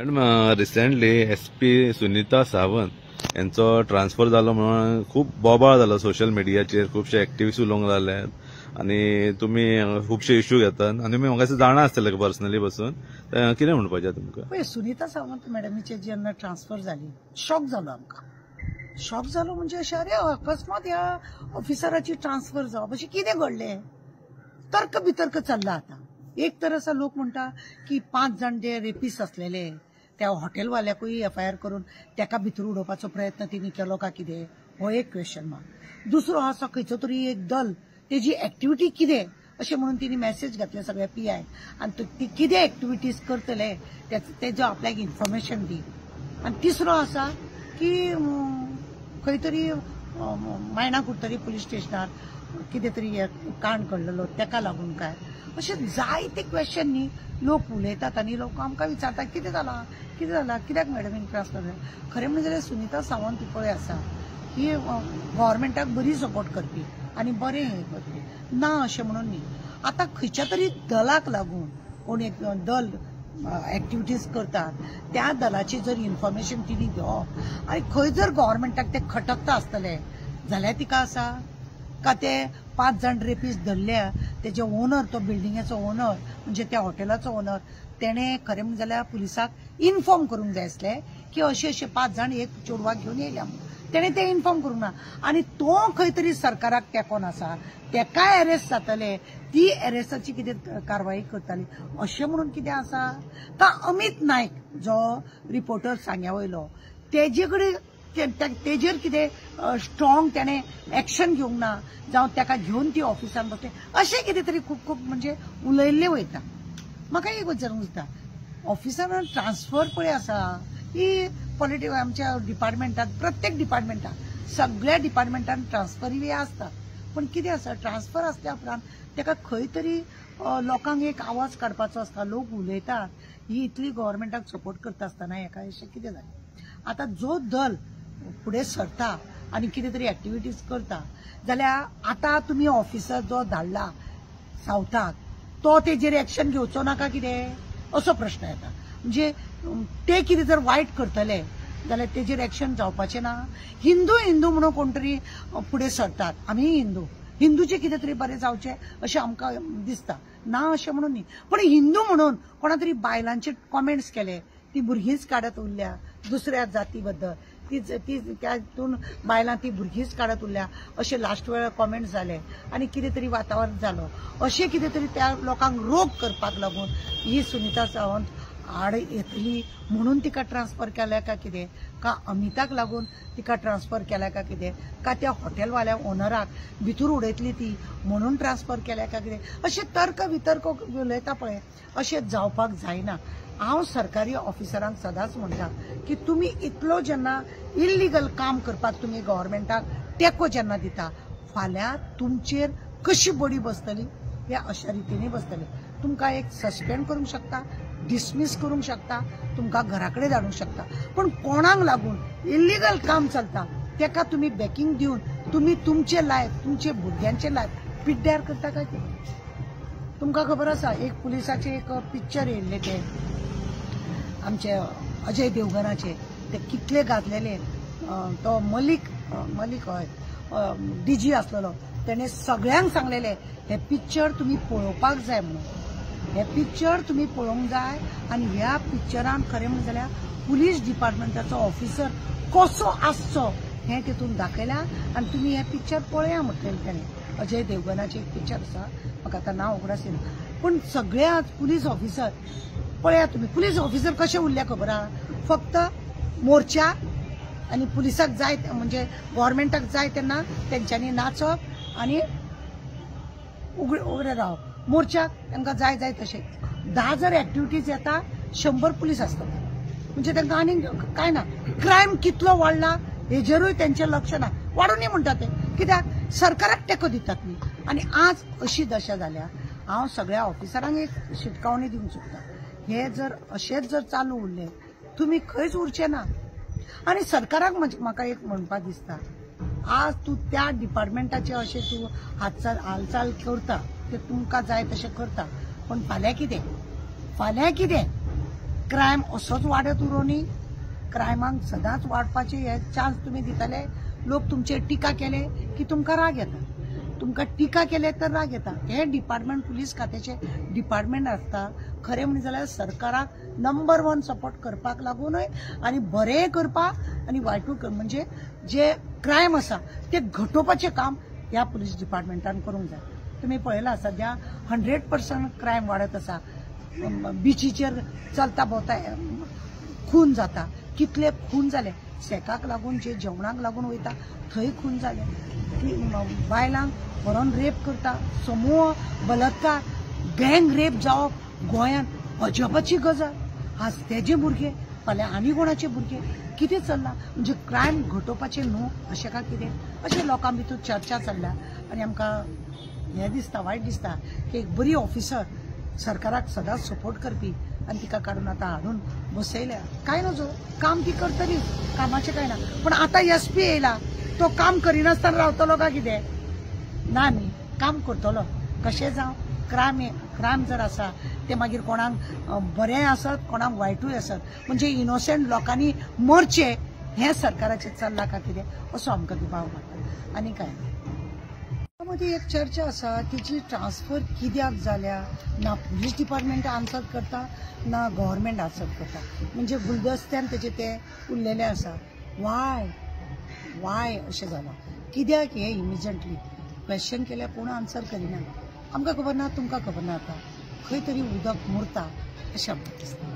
Recently SP Sunita Sawant यांचो transfer जालो म्हणून खूप बोबाळ जालो सोशल मिडियाचेर, खुबशे एक्टिविस्ट उलोवंक लागले आनी तुमी खुबशे इश्यू घेतात आनी तुमी म्हाका जाणा आसतले पर्सनली बसून, कितें म्हणपाचें तुमकां? पळय, सुनीता सावंत मॅडमीचे जेन्ना ट्रान्सफर जाली शॉक जालो आमकां. शॉक जालो म्हणजे अशें, अरे अकस्मात ह्या ऑफिसराची ट्रान्सफर जावप अशें कितें घडलें? तर्क बितर्क चल्ला आतां. एक तर आसा, लोक म्हणटा की 5 जाण जे रेपीस आसलेले त्या हॉटेलवाल्याकूय एफआयआर करून तेका भितर उडोवपाचो प्रयत्न तिणी केलो काय कितें, हो एक क्वेश्चन मार्क. दुसरो आसा खंयचो तरी एक दल तेजी एक्टिविटी कितें अशें म्हणून तिणी मॅसेज घातले सगळ्या पीआय आनी ती कितें एक्टिविटीज करतले तेजो आपल्याक इन्फॉर्मेशन दी. आनी तिसरो आसा की खंय तरी मायणा कुडतरी पुलीस स्टेशनार कितें तरी कांड घडलेलो तेका लागून काय, अशें जायते क्वेश्चन न्ही लोक उलयतात आनी लोक आमकां विचारतात कितें जालां कितें जालां, कित्याक मॅडमीन ट्रान्सफर जालें. खरें म्हणजे जाल्यार सुनीता सावंत पळय आसा ही गव्हर्मेंटाक बरी सपोर्ट करपी आनी बरें हें करपी ना अशें म्हणून न्ही. आतां खंयच्या तरी दलाक लागून कोण एक दल एक्टिविटीज करतात त्या दलाची जर इन्फॉर्मेशन तिणी घेवप आनी खंय जर गव्हर्मेंटाक तें खटकता आसतलें जाल्यार तिका आसा का ते 5 जाण रेपीस धरल्या तेजे ओनर, तो बिल्डिंगेचो ओनर म्हणजे त्या हॉटेलाचो ओनर, तेणें खरें म्हणलें जाल्यार पुलिसाक इन्फॉर्म करूंक जाय आसलें की अशे अशे 5 जाण एक चेडवाक घेवन येयल्या म्हणून. तेणें तें इन्फॉर्म करूंक ना आनी तो खंय तरी सरकाराक तेंकोन आसा, तेकाय अरेस्ट जातले, ती अरेस्टाची कितें कारवाई करताली अशें म्हणून कितें आसा का? अमित नायक जो रिपोर्टर सांग्या वयलो तेजे कडेन तेजेर कितें स्ट्रॉंग तेणें एक्शन घेवंक ना जावं तेका घेवन ती ऑफिसान बसले अशें कितें तरी खूब खूब म्हणजे उलयल्लें वयता. म्हाका एक विचारूंक दिसता, ऑफिसरान ट्रान्सफर पळय आसा ही पॉलिटिकल आमच्या डिपार्टमेंटात, प्रत्येक डिपार्टमेंटात सगळ्या डिपार्टमेंटान ट्रान्सफर बी आसता, पूण कितें आसा ट्रान्सफर आसल्या उपरांत तेका खंय तरी लोकांक एक आवाज काडपाचो आसता, लोक उलयतात ही इतली गव्हर्मेंटाक सपोर्ट करता आसतना हेका अशें कितें जालें? आतां जो दल फुडें सरता आनी कितें तरी एक्टिविटीज करता जाल्यार आतां तुमी ऑफिसर जो धाडला सावथाक तो तेजेर एक्शन घेवचो नाका कितें असो प्रश्न येता. म्हणजे ते कितें जर वायट करतले जाल्यार तेजेर एक्शन जावपाचें ना. हिंदू हिंदू म्हणून कोण तरी फुडें सरतात, आमी हिंदू, हिंदूचें कितें तरी बरें जावचें अशें आमकां दिसता, ना अशें म्हणून न्ही, पूण हिंदू म्हणून कोणा तरी बायलांचे कॉमेंट्स केले, ती भुरगींच काडत उरल्या दुसऱ्या जाती बद्दल, ती त्यातून बायलां ती भुरगींच काडत उरल्या अशें लास्ट वेळार कॉमेंट जाले आनी कितें तरी वातावरण जालो, अशें कितें तरी त्या लोकांक रोग करपाक लागून ही सुनीता सावंत आड येतली म्हणून तिका ट्रान्सफर केल्या काय कितें, का अमिताक लागून तिका ट्रान्सफर केल्या काय कितें, का त्या हॉटेलवाल्या ओनराक भितर उडयतली ती म्हणून ट्रान्सफर केल्या काय कितें, अशें तर्क वितर्क उलयता पळय, अशें जावपाक जायना. हांव सरकारी ऑफिसरांक सदांच म्हणटा की तुमी इतलो जेन्ना इल्लिगल काम करपाक तुमी गव्हर्मेंटाक तेंको जेन्ना दिता, फाल्यां तुमचेर कशी बडी बसतली हे अशा रितीने बसतली. तुमकां एक सस्पेंड करूंक शकता, डिसमीस करूंक शकता, तुमकां घरा कडेन धाडूंक शकता, पूण कोणाक लागून इल्लिगल काम चलता तेका तुमी बॅकिंग दिवन तुमी तुमचें लायफ, तुमचे भुरग्यांचें लायफ पिड्ड्यार करता काय कितें? तुमकां खबर आसा एक पुलिसाचें एक पिक्चर येयल्लें तें आमचे अजय देवगनाचे, ते कितले गाजलेले, तो मलिक, मलिक हय डीजी आसलेलो, तेणें सगळ्यांक सांगलेलें हें पिक्चर तुमी पळोवपाक जाय म्हणून, हें पिक्चर तुमी पळोवंक जाय आनी ह्या पिक्चरान खरें म्हणलें जाल्यार पुलीस डिपार्टमेंटाचो ऑफिसर कसो आसचो हें तितून दाखयलां आनी तुमी हें पिक्चर पळया म्हटलें तेणें. अजय देवगनाचें एक पिक्चर आसा, म्हाका आतां नांव उगडास येना, पूण सगळे आज पुलीस ऑफिसर पळया तुमी, पुलीस ऑफिसर कशे उरल्या खबर आहा, फक्त मोर्चा आनी पुलिसाक जाय म्हणजे गव्हर्मेंटाक जाय तेन्ना तेंच्यांनी नाचप आनी उगडे रावप, मोर्चाक तांकां जाय जाय तशें. 10 जर एक्टिविटीज येता 100 पुलीस आसतात, म्हणजे तांकां आनीक कांय ना. क्रायम कितलो वाडला हेजेरूय तेंचें लक्ष ना, वाडूनय म्हणटा ते, कित्याक सरकाराक तेंको दितात न्ही. आनी आज अशी दशा जाल्या. हांव सगळ्या ऑफिसरांक एक शिटकावणी दिवंक सोदता, हे जर अशेंच जर चालू उरलें तुमी खंयच उरचे ना. आनी सरकाराक म्हाका एक म्हणपाक दिसता, आज तूं त्या डिपार्टमेंटाचे अशें तूं हातचाल हालचाल करता, ते तुमकां जाय तशें करता, पूण फाल्यां कितें, फाल्यां कितें? क्रायम असोच वाडत उरोनी, क्रायमांक सदांच वाडपाचे हे चान्स तुमी दितले. लोक तुमचेर टिका केले की तुमकां राग येता, तुमकां टिका केले तर राग येता. हे डिपार्टमेंट पुलीस खात्याचे डिपार्टमेंट आसता खरें म्हणजे जाल्यार सरकाराक नंबर 1 सपोर्ट करपाक लागूनय आनी बरें करपाक आनी वायटूय म्हणजे जे क्रायम आसा ते घटोवपाचें काम ह्या पुलीस डिपार्टमेंटान करूंक जाय. तुमी पळयलां सद्या 100% क्रायम वाडत आसा. बिचीचेर चलता भोंवता खून जाता, कितले खून जाले शेकाक लागून, जे जेवणाक लागून वयता थंय खून जाले, बायलांक व्हरोन रेप करता, समूह बलात्कार, गँग रेप जावप गोंयांत अजापाची गजाल. आज तेजे भुरगे फाल्यां आनी कोणाचे भुरगे, कितें चल्लां म्हणजे क्रायम घटोवपाचें न्हू अशें काय कितें अशें लोकां भितर चर्चा चल्ल्या. आनी आमकां हें दिसता, वायट दिसता की एक बरी ऑफिसर सरकाराक सदांच सपोर्ट करपी आनी तिका काडून आतां हाडून बसयल्या. कांय नजो, काम ती करतली, कामाचें कांय ना. पण आतां एस पी येयला तो काम करिनासतना रावतलो काय कितें? ना न्ही, काम करतलो. कशें जावं क्रायम जर आसा ते मागीर कोणाक बरें आसत कोणाक वायटूय आसत, म्हणजे इनोसंट लोकांनी मरचें हें सरकाराचें चल्लां काय कितें असो आमकां दुबाव मारता. आनी कांय ना. मदीं एक चर्चा आसा तिची ट्रान्सफर कित्याक जाल्या, ना पुलीस डिपार्टमेंट आन्सर करता ना गव्हर्मेंट आन्सर करता, म्हणजे गुलदस्त्यान तेजे ते उरलेले आसा. वाय वाय अशें जालां कित्याक हें इमिजिएटली क्वेश्चन केल्यार कोण आन्सर करिना. आमकां खबर ना, तुमकां खबर ना, आतां खंय तरी उदक मुरता अशें आमकां दिसता.